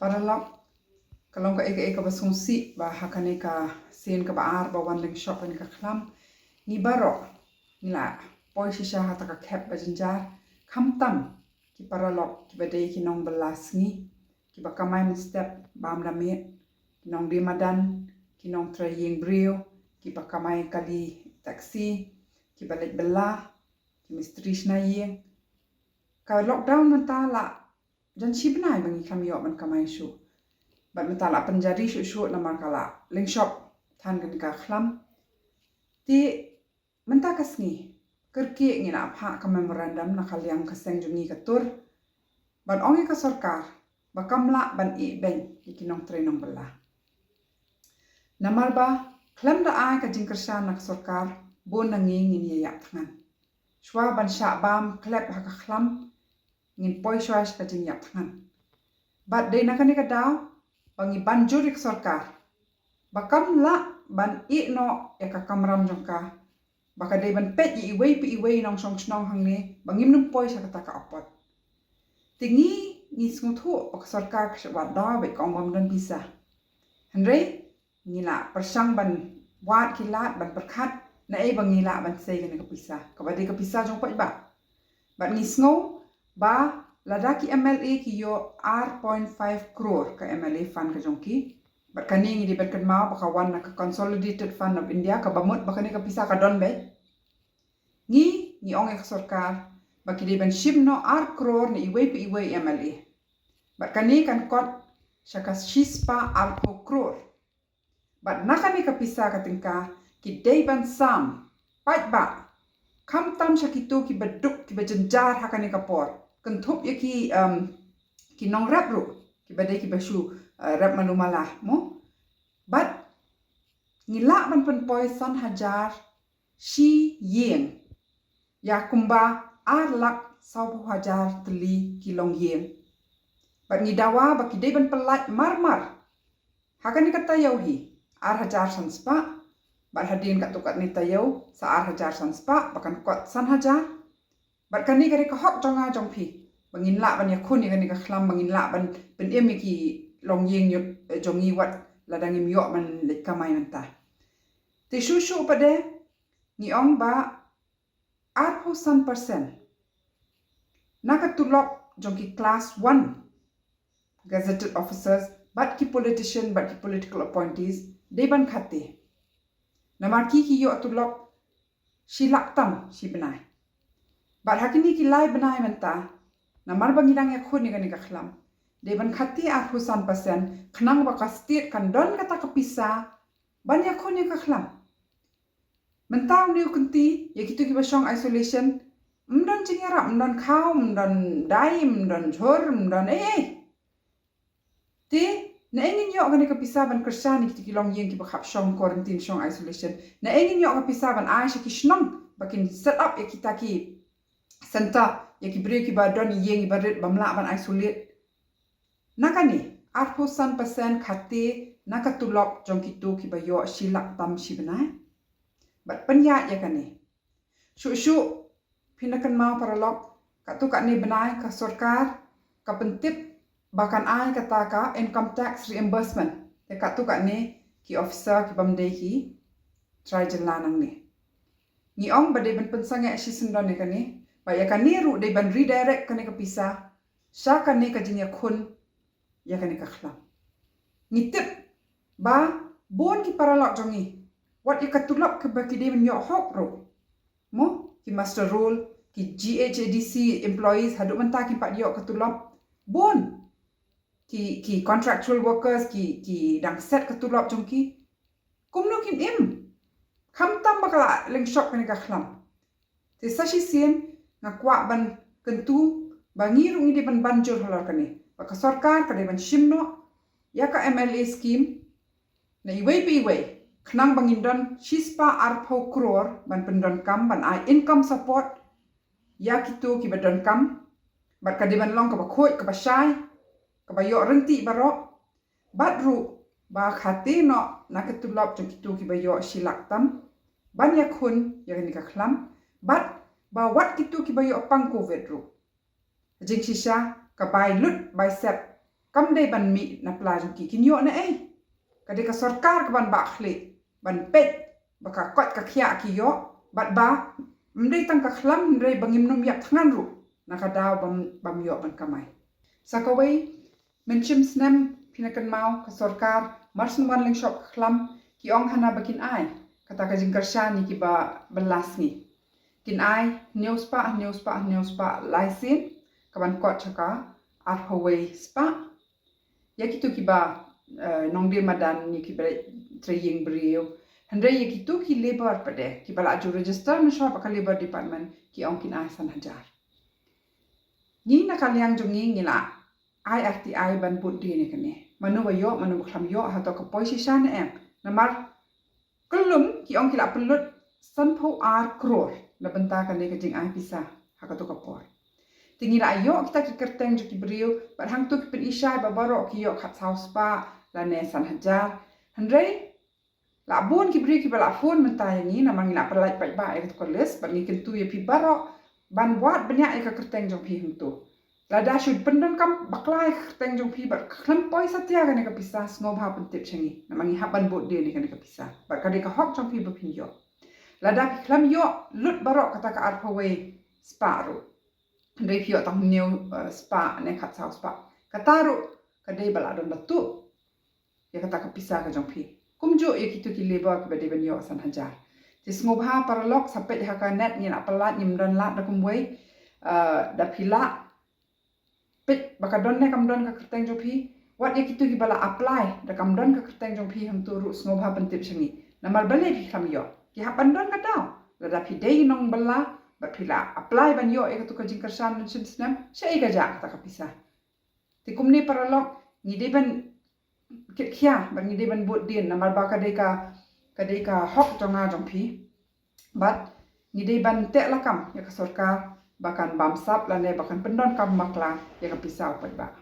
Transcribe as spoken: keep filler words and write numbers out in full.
Paralok, ka long kaei kaei kaba sngewsih ba ha kane ka sien kaba ar ba wan lyngshop kane ka khlam, ngi baroh ngi la poi shisha ha kata ka khep ba jynjar, khamtam ki paralok kiba dei ki nongbylla sngi, kiba kamai mynstep bam da miet, ki nongdie madan, ki nongtrei ïing briew, kiba kamai kali taxi, kiba leit bylla, ki mistri shna ïing. Ka lockdown mynta la jan shi bnai ba ngi khlem ïoh ban kamai shuh. Bad mynta la pynjari shuh shuh namar ka la lyngshop than kane ka khlam. Te mynta ka sngi, kyrkieh ngi la phah ka memorandum na ka liang ka seng jong ngi ka tur, ban ong ïa ka sorkar ba kam lah ban ïeh beiñ ïa ki nongtrei nongbylla. Namar ba khlem da ai ka jingkyrshan na ka sorkar, bun na ngi ngin ïa ïap thngan. Shuwa ban shah bam khlep ha ka khlam, ngin poi shuwa sha ka jingïap thngan. Bad dei na kane ka daw ba ngi ban jur ïa ka sorkar ba kam lah ban ïeh noh ïa ka kamram jong ka, ba ka dei ban peit ïa iwei pa iwei nongshong shnong hangne ba ngim nym poi sha kata ka apot. Te ngi, ngi sngewthuh ba ka sorkar ka shah wad daw bad ka ong bym don pisa. Hynrei ngi la pyrshang ban wad ki lad ban pyrkhat naei ba ngi lah ban sei kane ka pisa, kaba dei ka pisa jong paidbah. Bad ngi sngew ba lada ki M L A ki ïoh ar point five crore ka M L A fund ka jong ki, bad kane ngi dei ban kynmaw ba ka wan na ka Consolidated Fund of India, kaba mut ba kane ka pisa ka don beit. Ngi, ngi ong ïa ka sorkar ba ki dei ban shim noh ar crore na iwei pa iwei M L A. Bad kane kan kot sha ka shispah arphew crore. Bad na kane ka pisa ka tyngka ki dei ban sam paidbah, khamtam sha kito kiba duk kiba jynjar ha kane ka por, kynthup ïa ki, um, ki nongrep ruh, kiba dei kiba shu, uh, rep malu mala mo. Bad ngi lah ban pynpoi san hajar shi ïing ïa kumba ar lak sawphew hajar tylli ki longïing. Bad ngi dawa ba ki dei ban pyllait marmar ha kane ka taïew hi ar hajar san spah. Bad hadien katto katne taïew sa ar hajar san spah, ba kan kot san hajar. Bad kane ka dei ka hok jong nga jong phi ba ngin lah ban ïakhun ïa kane ka khlam, ba ngin lah ban pynim ïa ki longïing jong ngi wat lada ngim ïoh ban leit kamai mynta. Te shuh shuh pat de ngi ong ba arphew san percent na ka tulop jong ki class one gazetted officers bad ki politician bad ki political appointees dei ban khate. Namar ki ki ïoh tulop shi lak tam shi bnai. Bad ha kine ki lai bnai mynta, namar ba ngi dang ïakhun ïa kane ka khlam, dei ban khate arphew san percent khnang ba ka state kan don kata ka pisa ban ïakhun ïa ka khlam. Mynta une u kynti ïa kito kiba shong isolation, ym don jingïarap, ym don khaw, ym don dai, ym don jhur, ym don ei ei. Te naei ngin ïoh kane ka pisa ban kyrshan ïa kito ki longïing kiba khap shong quarantine, shong isolation? Naei ngin ïoh ka pisa ban ai sha ki shnong ba kin set up ïa kita ki center ïa ki briew kiba don ïing iba rit bym lah ban isolate? Na kane arphew san percent khate na ka tulop jong kito kiba ïoh shi lak tam shi bnai. Bad pynïaid ïa kane, shuh shuh phin da kynmaw paralok, katto katne bnai ka sorkar ka pyntip ba kan ai kata ka income tax reimbursement ïa katto katne ki officer ki bym dei ki trai jylla nangne. Ngi ong ba dei ban pynsangeh shisyndon ïa kane, ba ïa kane ruh dei ban redirect kane ka pisa sha kane ka jingïakhun ïa kane ka khlam. Ngi tip ba bun ki paralok jong ngi, wat ïa ka tulop kaba ki dei ban ïoh hok ruh, mo, ki muster roll, ki G H A D C employees haduh mynta kim pat ïoh ka tulop. Bun ki, ki contractual workers ki, ki dang set ka tulop jong ki. Kumno kin im khamtam ba ka la lyngshop kane ka khlam? Te sa shisien nga kwah ban kyntu ba ngi ruh ngi dei ban ban jur halor kane, ba ka sorkar ka dei ban shim noh ïa ka M L A scheme na iwei pa iwei khnang ba ngin don shispah arphew crore ban pyndonkam ban ai income support ïa kito kiba donkam. Bad ka dei ban long kaba khuid kaba shai, kaba ïoh rynti baroh. Bad ruh ba khate noh na ka tulop jong kito kiba ïoh shi lak tam ban ïakhun ïa kane ka khlam. Bad ba wat kito kiba ïoh pang covid ruh, jingshisha ka bai lut bai sep kam dei ban mih na pla jong ki, kin ïoh na ei? Ka dei ka sorkar ka ban bah khlieh, ban peit ba ka koit ka khiah ki ïoh, bad ba ym dei tang ka khlam, ym dei ba ngim nym ïap thngan ruh na ka daw bam, bam ïoh ban kamai. Sa kawei, mynshim snem phi na kynmaw ka sorkar mar shu wan lyngshop ka khlam, ki ong hana ba kin ai kata ka jingkyrshan ïa kiba bylla sngi. Kin ai hynñiew spah, hynñiew spah, hynñiew spah lai sien, ka ban kot sha ka arphew wei spah. Ïa kito kiba, eh, nongdie madan, ïa kiba trei ïing briew, hynrei ïa kito ki labour pat de, kiba la ju register mynshuwa bad ka Labour Department, ki ong kin ai san hajar. Ngi na ka liang jong ngi ngi la ai R T I ban bud dien ïa kane. Mano ba ïoh, mano ba khlem ïoh, hato ka poi shisha ne em? Namar kyllum ki ong ki la pynlut sanphew ar klur na bynta kane ka jingai pisa ha kato ka por. Te ngi la ïoh kita ki kyrteng jong ki briew, bad hangto ki pyni shai ba baroh ki ïoh khatsaw spah lane san hajar. Hynrei la bun ki briew kiba la phone mynta ïa ngi, namar ngi la pyllait paidbah ïa kato ka list, bad ngi kyntu ïa phi baroh ban wad bniah ïa ka kyrteng jong phi hangto. Lada shu pyndonkam bakla ïa ka kyrteng jong phi bad khlem poi satia kane ka pisa, sngewbha pyntip sha ngi, namar ngi hap ban bud dien ïa kane ka pisa, bad ka dei ka hok jong phi ba phin ïoh. Lada phi khlem ïoh lut baroh kata ka arphew wei spah ruh, hynrei phi ïoh tang hynñiew, eh, spah ne khatsaw spah, kata ruh ka dei ba la don ba tuh ïa kata ka pisa ka jong phi. Kumjuh ïa kito ki labour kiba dei ban ïoh san hajar. Te sngewbha paralok, sa peit ha ka net, ngi la pyllait, ngim don lad da kumwei. Eh, da phi lah peit ba ka don ne kam don ka kyrteng jong phi. Wat ïa kito kiba la apply da kam don ka kyrteng jong phi hangto ruh, sngewbha pyntip sha ngi, namar balei phi khlem ïoh? Ki hap ban don ka daw. Lada phi dei nongbylla bad phi la apply ban ïoh ïa kato ka jingkyrshan mynshim snem, shaei ka jah kata ka pisa? Te kumne paralok, ngi dei ban kit khia bad ngi dei ban bud dien, namar ba ka dei ka, ka dei ka hok jong nga jong phi. Bad ngi dei ban teh lakam ïa ka sorkar ba kan bamsap lane ba kan pyndonkam bakla ïa ka pisa u paidbah.